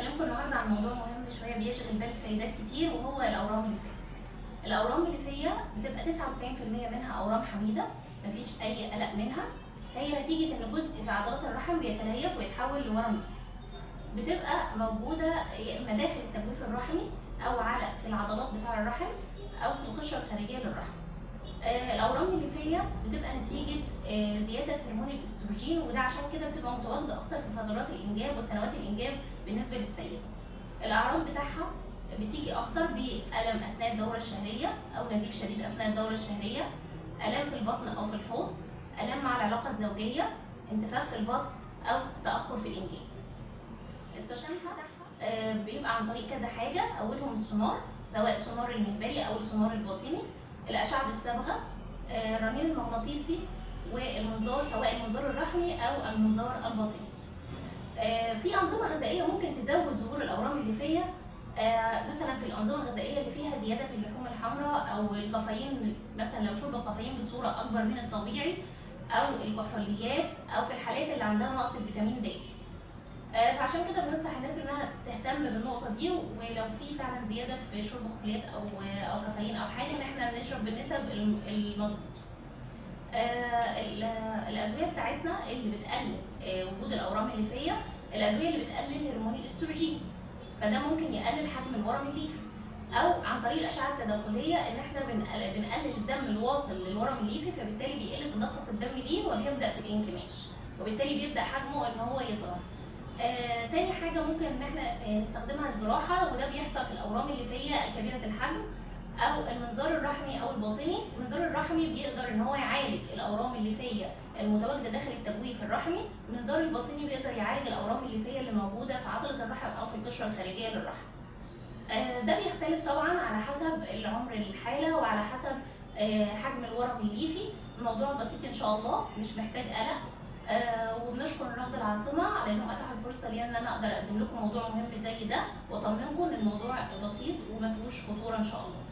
هكلمكم النهارده عن موضوع مهم شوية بيشغل بال السيدات كتير، وهو الاورام الليفيه. الاورام الليفيه بتبقى 99% منها اورام حميده، مفيش اي قلق منها. هي نتيجة ان جزء في عضلات الرحم بيتليف ويتحول لورم ليفي. بتبقى موجودة يا اما داخل التجويف الرحمي او على في العضلات بتاع الرحم او في القشرة الخارجية للرحم. الاورام الليفيه بتبقى نتيجة زيادة في هرمون الاستروجين، وده عشان كده بتبقى متواجدة اكتر في فترات الانجاب وسنوات الانجاب بالنسبة للسيدة. الاعراض بتاعها بتيجي اكتر بالم اثناء الدورة الشهرية او نزيف شديد اثناء الدورة الشهرية، الام في البطن او في الحوض، الام مع العلاقة الزوجية، انتفاخ في البطن او تاخر في الانجاب. التشخيص بتاعها بيبقى عن طريق كذا حاجة، اولهم السونار، سواء السونار المهبلي او السونار الباطني، الاشعة بالصبغه، الرنين المغناطيسي، والمنظار سواء المنظار الرحمي او المنظار الباطني. في انظمة غذائية ممكن تزود ظهور الاورام الليفيه، مثلا في الانظمة الغذائية اللي فيها زيادة في اللحوم الحمراء او الكافيين، مثلا لو شرب الكافيين بصورة اكبر من الطبيعي، او الكحوليات، او في الحالات اللي عندها نقص الفيتامين د. فعشان كده بننصح الناس انها تهتم بالنقطة دي، ولو في فعلا زيادة في شرب كحوليات او كافيين او حاجة، ان احنا نشرب بالنسب المظبوطه. الادوية بتاعتنا اللي بتقلل وجود الاورام الليفيه، الادوية اللي بتقلل هرمون الاستروجين، فده ممكن يقلل حجم الورم الليفي، او عن طريق الاشعة التداخليه ان احنا بنقلل الدم الواصل للورم الليفي، فبالتالي بيقل تدفق الدم ليه وبيبدا في الانكماش، وبالتالي بيبدا حجمه ان هو يصغر. تاني حاجة ممكن ان احنا نستخدمها الجراحة، وده بيحصل في الاورام الليفيه الكبيرة الحجم، او المنظار الرحمي او الباطني. المنظار الرحمي بيقدر ان هو يعالج الاورام الليفيه المتواجدة داخل التجويف الرحمي، المنظار الباطني بيقدر يعالج الاورام الليفيه اللي موجودة في عضلة الرحم او في القشرة الخارجية للرحم. ده بيختلف طبعا على حسب العمر الحالة وعلى حسب حجم الورم الليفي. الموضوع بسيط ان شاء الله، مش محتاج قلق. وبنشكر النهضة العاصمة على انهم اتاحوا الفرصة لي ان انا اقدر اقدم لكم موضوع مهم زي ده، واطمنكم ان الموضوع بسيط وما فيهوش خطورة ان شاء الله.